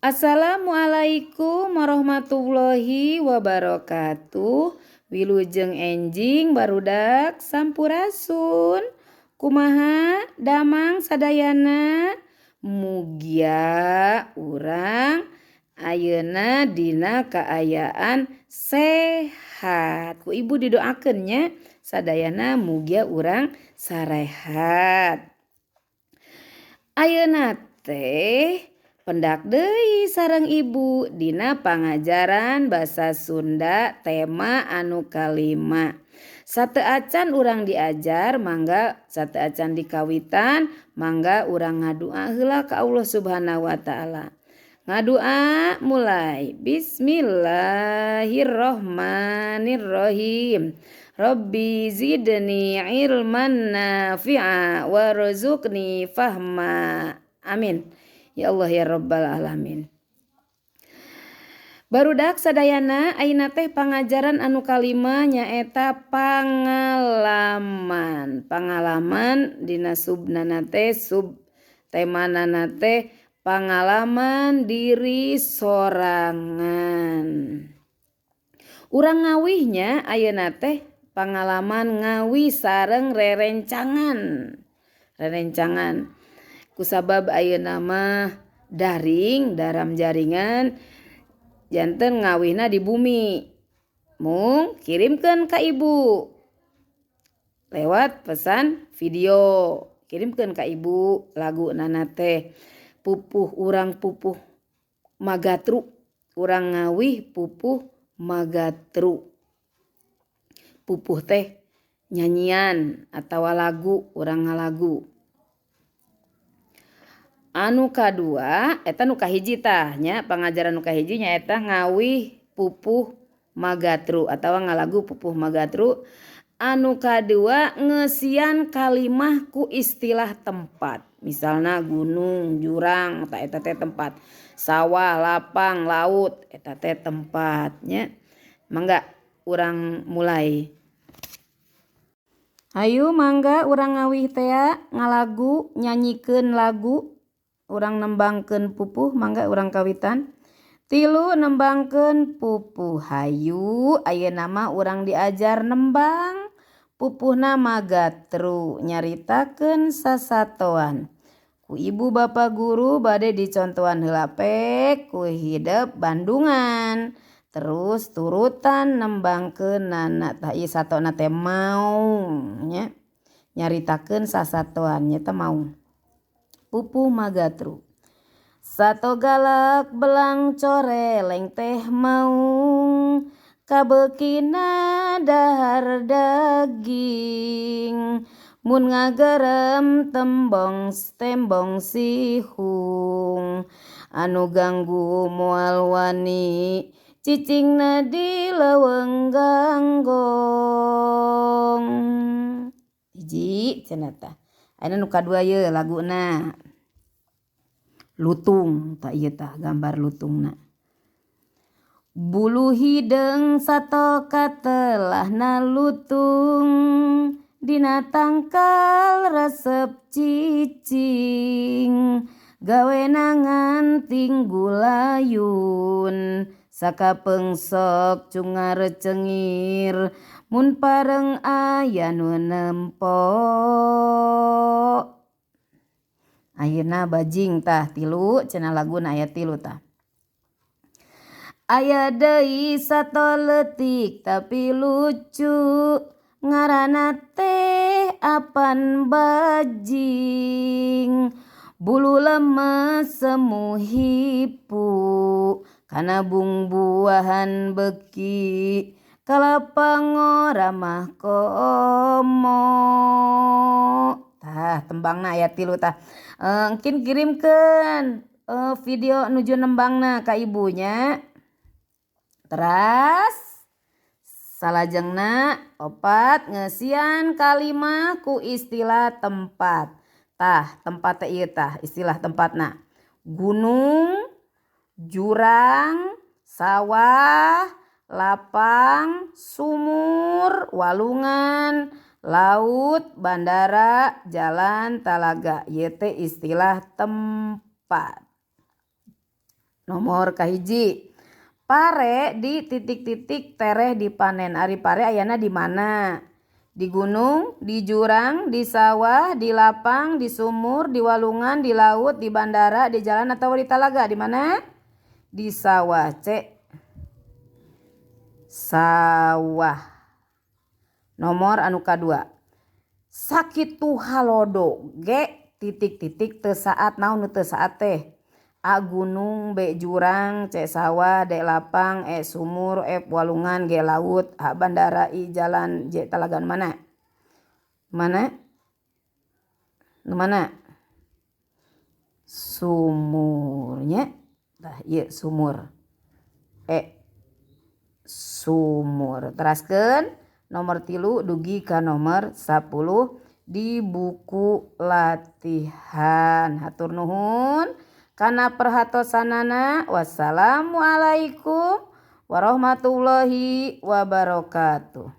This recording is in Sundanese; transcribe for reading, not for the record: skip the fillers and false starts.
Assalamualaikum warahmatullahi wabarakatuh. Wilujeng enjing barudak sampurasun. Kumaha damang sadayana? Mugia urang ayeuna dina kaayaan sehat. Ku ibu didoakeun nya sadayana mugia urang sarehat. Ayeuna teh pendak deui sareng ibu dina pangajaran basa Sunda tema anu kalima. Sateuacan urang diajar mangga sateuacan dikawitan mangga urang ngadua heula ka Allah Subhanahu wa taala. Ngadua mulai bismillahirrahmanirrahim. Rabbi zidni ilman nafi'a warzuqni fahma. Amin. Ya Allah ya Rabbal Alamin. Barudak sadayana ayeuna teh pangajaran anu kalima nyaeta pangalaman. Pangalaman dina subnana teh sub temanana teh pangalaman diri sorangan. Urang ngawihnya ayeuna teh pangalaman ngawih sareng rerencangan. Rerencangan. Kusabab ayeuna mah daring dalam jaringan janten ngawihna di bumi. Mung kirimkeun ka ibu lewat pesan video, kirimkeun ka ibu lagu nana teh pupuh urang pupuh magatru, urang ngawih pupuh magatru. Pupuh teh nyanyian atawa lagu, urang ngalagu. Anu kadua eta nu kahiji tah nya, pangajaran nu kahiji nyaeta ngawih pupuh magatru atawa ngalagu pupuh magatru. Anu kadua ngeusian kalimah ku istilah tempat, misalna gunung, jurang, tah eta teh tempat, sawah, lapang, laut eta teh tempat nya. Mangga urang mulai. Hayu mangga urang ngawih tea ngalagu nyanyikeun lagu, urang nembangkeun pupuh, mangga urang kawitan. Tilu nembangkeun pupuh. Hayu ayeuna mah urang diajar nembang pupuhna magatru nyaritakeun sasatoan. Ku ibu bapa guru bade dicontohan heula pek ku hidep Bandungan. Terus turutan nembangkeunana tah ieu satona teh maung nya. Nyaritakeun sasatoan nyaeta maung. Pupuh magatru. Sato galak belang coreleng teh maung, kabeukina dahar daging, mun ngagerem tembong tembong sihung, anu ganggu moal wani cicingna di leuweung ganggong. Hiji cenah tah. Ayeuna nu kadua ieu laguna. Lutung tah ieu tah gambar lutungna. Bulu hideung sato katelahna lutung, dina tangkal resep cicing, gawena nganting gulayun, sakapeung sok cungar cengir, mun pareng aya nu nempo. Ayeuna bajing tah tilu cenah laguna aya tilu tah. Aya deui sato leutik tapi lucu, ngaranna teh apan bajing, bulu lemes semu hipu, kana bungbuahan beuki kalapa ngora mah komo. Tah tembangna aya tilu tah. Engkin kirimkeun video nuju nembangna ka ibunya. Teras salajengna opat ngeusian kalimah ku istilah tempat. Tah tempat teh ieu tah istilah tempatna. Gunung, jurang, sawah, lapang, sumur, walungan, laut, bandara, jalan, talaga. Ieu teh istilah tempat. Nomor kahiji, pare di titik-titik tereh dipanen. Ari pare ayana di mana? Di gunung, di jurang, di sawah, di lapang, di sumur, di walungan, di laut, di bandara, di jalan atau di talaga. Di mana? Di sawah. C. Sawah. Nomor anu kadua, sakitu halodo ge titik-titik teu saat. Naon nu teu saat teh? A gunung, B jurang, C sawah, D lapang, E sumur, F walungan, G laut, H bandara, I jalan, J talaga. Mana? Mana? Nu mana? Sumurnya. Tah ieu sumur. E sumur. Teraskeun nomor 3 dugi ka nomor 10 di buku latihan. Hatur nuhun kana perhatosanana. Wassalamualaikum warahmatullahi wabarakatuh.